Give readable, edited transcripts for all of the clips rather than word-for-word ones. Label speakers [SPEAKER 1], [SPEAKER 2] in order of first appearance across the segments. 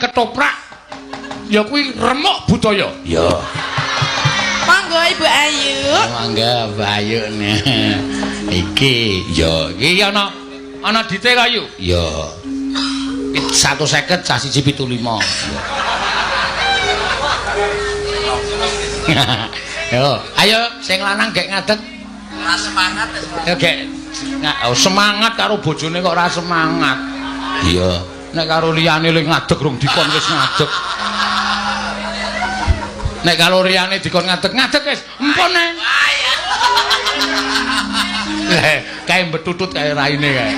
[SPEAKER 1] ketoprak ya kuwi remuk budaya. Ya.
[SPEAKER 2] Monggo Ibu Ayu.
[SPEAKER 1] Mangga Mbak Ayu. Iki ya iki ana ana dite kayu. Ya. 150 cah 175. Yo, ayo sing lanang gek ngadeg.
[SPEAKER 3] Ora semangat.
[SPEAKER 1] Ya gek oh, semangat karo bojone kok ora semangat. Iya. Nek karo liyane le ngadeg rung dikon wis ngadeg. Nek karo liyane dikon ngadeg, ngadeg wis. Empun e. Kae mbetutut kae raine kae.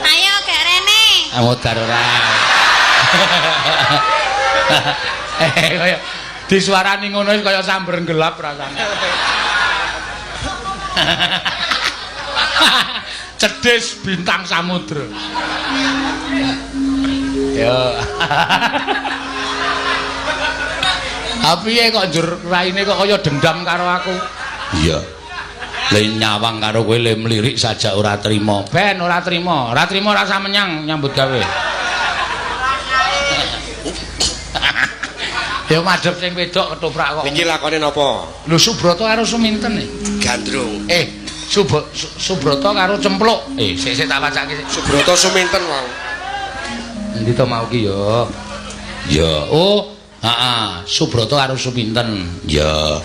[SPEAKER 4] Ayo gek rene.
[SPEAKER 1] Ah modar ora. Kaya disuarani ngono wis kaya samber gelap rasane. Cedhis bintang samudra. Yo. Ha piye kok njur raine kok kaya dendam karo aku? Iya. Le nyawang karo kowe le mlirik saja ora trima. Ben ora trima, ora trima rasa menyang nyambut gawe. Ya madhep sing wedok ketoprak kok.
[SPEAKER 5] Niki lakone napa?
[SPEAKER 1] Lho Subrata karo Suminten e.
[SPEAKER 5] Gandrung.
[SPEAKER 1] Subrata karo Cempluk. Sik sik tak wacake sik.
[SPEAKER 5] Subrata Suminten wau.
[SPEAKER 1] Endi to mau ki ya? Ya. Oh, heeh, Subrata karo Suminten. Ya.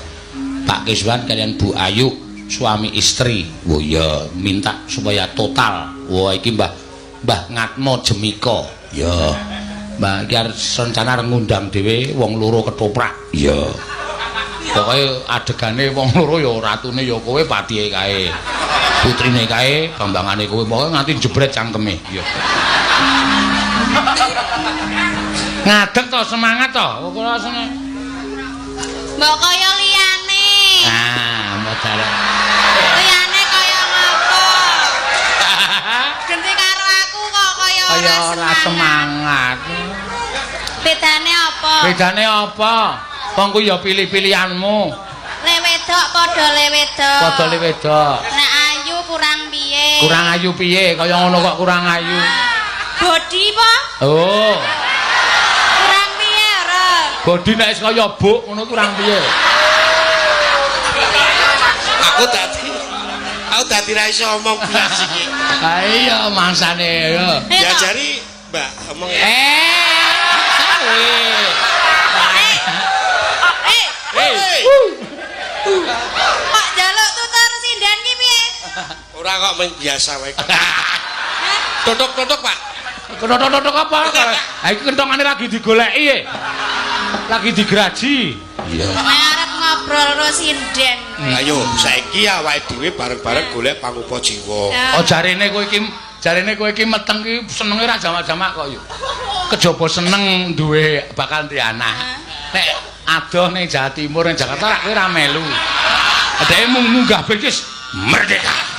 [SPEAKER 1] Pak Kiswan kalian Bu Ayu suami istri. Oh ya, minta supaya total. Wah iki Mbah Mbah Ngatmo Jemika. Ya. Mbah iki arep rencana arep ngundang dhewe wong loro ketoprak. Iya. Pokoke adegane wong loro ya ratune ya kowe, patihe kae. Putrine kae, bambangane kowe. Pokoke nganti jebret cangkeme. Iya. Ngadeg to semangat to. Kula seneng.
[SPEAKER 4] Mbok kaya liyane.
[SPEAKER 1] Ah, modal.
[SPEAKER 4] Liyane kaya ngopo? Genti karo aku kok kaya
[SPEAKER 1] ora semangat.
[SPEAKER 4] Bedane apa?
[SPEAKER 1] Bedane apa? Wong kuwi ya pilih-pilihanmu.
[SPEAKER 4] Le wedok padha le wedok.
[SPEAKER 1] Padha le wedok.
[SPEAKER 4] Nek ayu kurang piye?
[SPEAKER 1] Kurang ayu piye? Kaya ngono kok kurang ayu.
[SPEAKER 4] Body po?
[SPEAKER 1] Oh.
[SPEAKER 4] Kurang piye ora?
[SPEAKER 1] Body nek wis kaya buk ngono kurang piye?
[SPEAKER 5] Aku dadi ra iso omong blas iki.
[SPEAKER 1] Ha iya mangsane ya.
[SPEAKER 5] Diajari Mbak omong.
[SPEAKER 4] Kok njaluk tutur sinden ki piye?
[SPEAKER 5] Ora kok men biasa wae. Totok-totok, Pak.
[SPEAKER 1] Totok-totok apa? Ha iki kentongane lagi digoleki e. Lagi digraji. Iya.
[SPEAKER 4] Arep ngobrol karo sinden.
[SPEAKER 5] Ayo, saiki awake dhewe bareng-bareng golek pangupa jiwa.
[SPEAKER 1] Oh jarene kowe iki, jarene kowe iki meteng ki senenge ra jamak-jamak kok yo. Kejaba seneng duwe bakal duwe anak. Nek adoh ning Jawa Timur ning Jakarta rak kowe ra melu. Dheke mung munggah ben wis merdeka.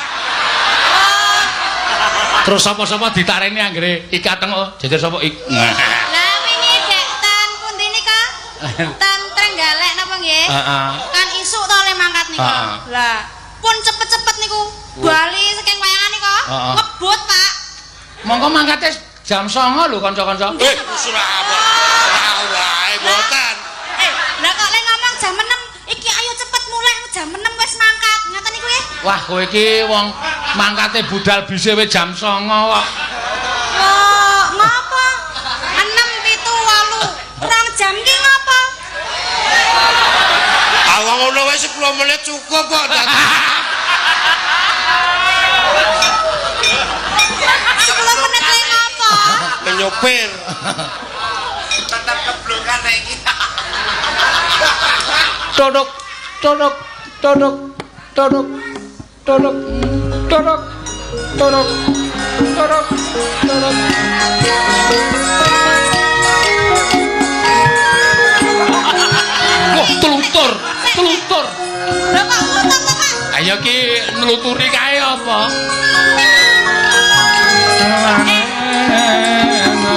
[SPEAKER 1] Terus sapa-sapa ditareni anggere ikateng oh jejer sapa ik.
[SPEAKER 4] Lah wingi dek tan pundi nika? Tan Trenggalek napa nggih?
[SPEAKER 1] Heeh.
[SPEAKER 4] Kan isuk to le mangkat nika. Lah pun cepet-cepet niku bali saking wayangan nika. Ngebut, Pak.
[SPEAKER 1] Monggo mangkate jam 09.00 lho kanca-kanca.
[SPEAKER 5] Ora ora wae mboten.
[SPEAKER 4] Lah kok le ngomong jam 6 iki ayo cepet mulai jam 6 wis mangkat. Ngaten niku nggih?
[SPEAKER 1] Wah, kowe iki wong mangkate budal bise wis jam 09.00 kok.
[SPEAKER 4] Loh, ngapa? 6 7 8 rong jam ki ngapa?
[SPEAKER 5] Ah wong ngono wae 10 menit cukup kok.
[SPEAKER 4] 10 menit le ngapa?
[SPEAKER 5] Menyopir.
[SPEAKER 3] Tetep keblokan nek iki.
[SPEAKER 1] Todok, todok, todok, todok, todok, todok, todok, todok, todok. Wah, telutur, telutur.
[SPEAKER 4] Lho kok ngutur to, Pak?
[SPEAKER 1] Ayo ki nluturi kae apa?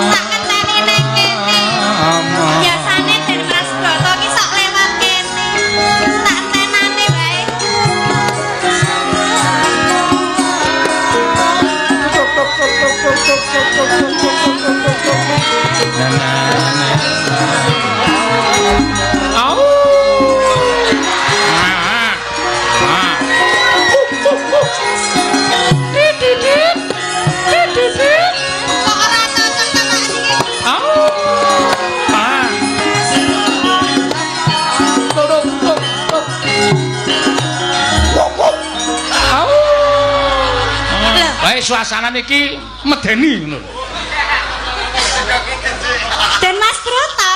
[SPEAKER 4] Tak kenteni ning kene. Biasane den Mas Broto ki sok lewat kene. Tak entenane wae.
[SPEAKER 1] Tok tok tok tok tok tok tok tok tok tok tok. Na na na. Au. Ah. Ah.
[SPEAKER 4] Kok ora cocok ta Pak niki?
[SPEAKER 1] Au. Ah. Tuk tuk tuk. Au. Wae suasana niki medeni ngono lho.
[SPEAKER 4] Den Mas Broto.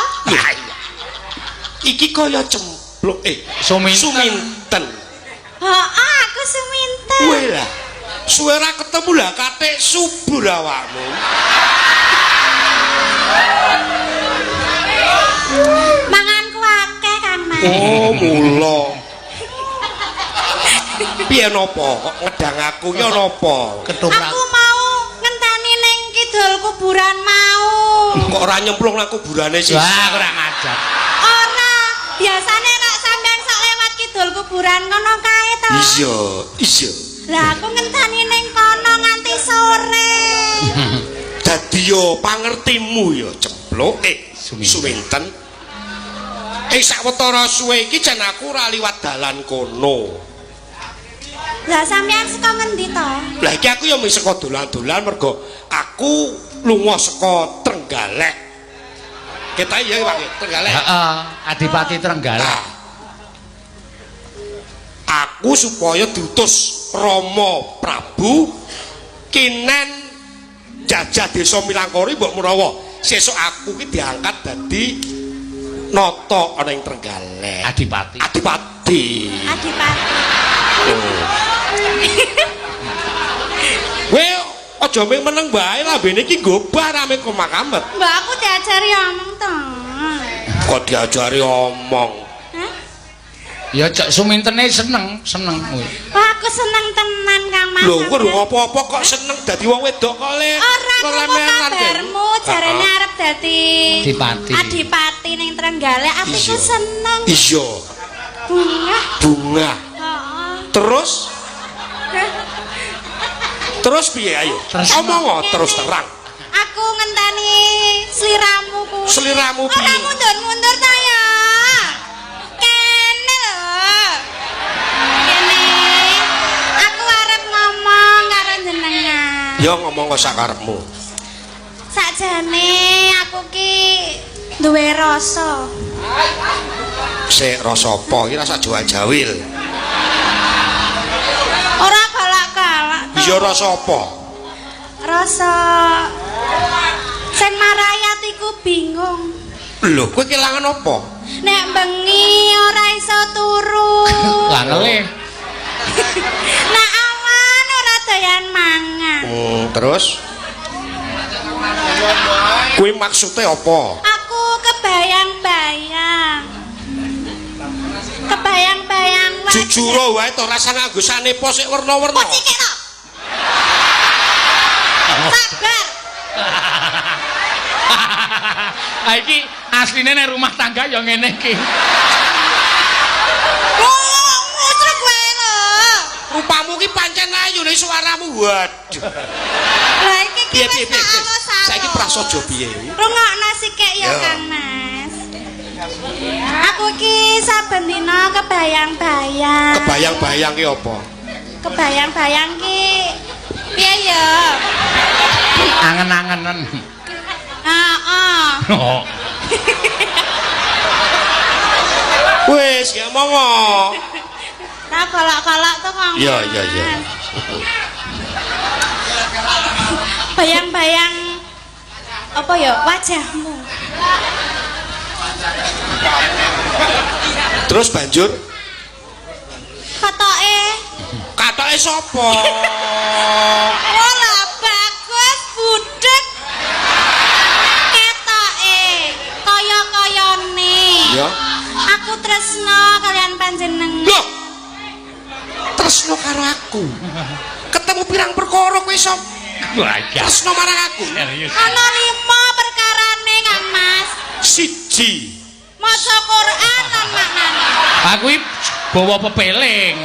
[SPEAKER 5] Iki kaya cempluk
[SPEAKER 1] Suminten.
[SPEAKER 5] Suminten.
[SPEAKER 4] Heeh, aku Suminten.
[SPEAKER 5] Kowe lah. Suwe ora ketemu lah katik subur awakmu.
[SPEAKER 4] Manganku akeh Kang Mas.
[SPEAKER 5] Oh, mula. Piye napa kok ngedang aku ki napa?
[SPEAKER 1] Ketoprak.
[SPEAKER 4] Aku mau ngenteni ning kidul kuburan mau.
[SPEAKER 5] Kok ora nyemplung nang kuburane sih?
[SPEAKER 1] Wah, kurang ajar.
[SPEAKER 4] Ora, biasane rak sampean sok lewat kidul kuburan kono kae to.
[SPEAKER 5] Iya, iya.
[SPEAKER 4] Lah aku ngenteni ning kono nganti sore.
[SPEAKER 5] Dadi yo pangertimu yo cempluk
[SPEAKER 1] Suminten.
[SPEAKER 5] Suminten. Sawetara suwe iki jan aku ora liwat dalan kono.
[SPEAKER 4] Lah sampean saka ngendi to?
[SPEAKER 5] Lah iki aku yo mung saka dolan-dolan mergo aku lunga saka Trenggalek. Kita iya Pak, Trenggalek.
[SPEAKER 1] Heeh, Adipati Trenggalek.
[SPEAKER 5] Nah, aku supaya diutus Rama Prabu kinen jajah desa Milangkori mbok menawa sesuk aku ki diangkat dadi nata ana ing Trenggalek.
[SPEAKER 1] Adipati.
[SPEAKER 5] Adipati.
[SPEAKER 4] Adipati.
[SPEAKER 5] Kowe aja mung meneng wae lambene iki gobah rame komakamet.
[SPEAKER 4] Mbak aku diajari omong to.
[SPEAKER 5] Kok diajari omong.
[SPEAKER 4] Hah?
[SPEAKER 1] Ya cek Sumintene seneng, seneng kuwi.
[SPEAKER 4] Wah, aku seneng tenan Kang Mas.
[SPEAKER 5] Lho, kowe lho apa-apa kok seneng dadi wong wedok kok le.
[SPEAKER 4] Ora krungu
[SPEAKER 5] lemelan, Dek.
[SPEAKER 4] kabarmu jarene arep dadi
[SPEAKER 1] Adipati.
[SPEAKER 4] Adipati ning Trenggalek, atiku
[SPEAKER 5] Iya.
[SPEAKER 4] seneng.
[SPEAKER 5] Iya,
[SPEAKER 4] Bunga.
[SPEAKER 5] bunga.
[SPEAKER 4] Heeh.
[SPEAKER 5] Terus terus piye ayo?
[SPEAKER 1] Terus.
[SPEAKER 5] Omong terus terang.
[SPEAKER 4] Aku ngenteni sliramu kuwi.
[SPEAKER 5] Sliramu piye?
[SPEAKER 4] Ora mundur-mundur ta ya. Kene lho. Kene. Aku arep ngomong karo jenengan.
[SPEAKER 5] Ya ngomong kok sakarepmu.
[SPEAKER 4] Sakjane aku ki duwe rasa.
[SPEAKER 5] Sik rasa apa iki rasa jawil-jawil.
[SPEAKER 4] Ora galak-galak to.
[SPEAKER 5] Iya rasa apa?
[SPEAKER 4] Rasa sing marai atiku bingung.
[SPEAKER 5] Lho, kowe kelangan apa?
[SPEAKER 4] Nek bengi ora iso turu.
[SPEAKER 1] Lah ngelih.
[SPEAKER 4] Nek awan ora doyan mangan.
[SPEAKER 5] Terus kuwi maksude apa?
[SPEAKER 4] Aku kebayang-bayang. Kebayang-bayang wajah.
[SPEAKER 5] Jujur wae to rasa nganggo sanepa sik werna-werna.
[SPEAKER 4] Kok cikik to? Sabar.
[SPEAKER 1] Ah iki asline nek rumah tangga ya ngene iki.
[SPEAKER 4] Oh, ngucruk wae lho.
[SPEAKER 5] Rupamu ki pancen ayu nek suaramu waduh.
[SPEAKER 4] Lah iki ki
[SPEAKER 5] Piye piye
[SPEAKER 4] wis
[SPEAKER 5] piye.
[SPEAKER 4] tak alus-alus.
[SPEAKER 5] Saiki prasaja piye?
[SPEAKER 4] Rungokno sikik ya
[SPEAKER 5] Ya.
[SPEAKER 4] Kang Mas. Aku ki saben dina kebayang-bayang.
[SPEAKER 5] Kebayang-bayang ki apa?
[SPEAKER 4] Kebayang-bayang ki piye ya?
[SPEAKER 1] Angen-angenen.
[SPEAKER 4] Heeh.
[SPEAKER 1] Oh.
[SPEAKER 5] Wis, ya monggo.
[SPEAKER 4] Tak kolak-kolak tuh Kang.
[SPEAKER 5] Iya, iya, iya.
[SPEAKER 4] Mas. Bayang-bayang apa ya wajahmu.
[SPEAKER 5] Terus banjur
[SPEAKER 4] Katoke.
[SPEAKER 5] katoke sapa?
[SPEAKER 4] Wala bagus budhek. Ketoke kaya-kayane.
[SPEAKER 5] Ya.
[SPEAKER 4] Aku tresno kalian panjenengan.
[SPEAKER 5] Loh. Tresno karo aku. Ketemu pirang perkara kowe iso
[SPEAKER 1] Wah, iya.
[SPEAKER 5] tresno marang aku.
[SPEAKER 1] Serius.
[SPEAKER 4] Ana lima perkarane Kang Mas.
[SPEAKER 5] Siji.
[SPEAKER 4] Maca Quran lan maknane.
[SPEAKER 1] Aku iki bawa pepeling.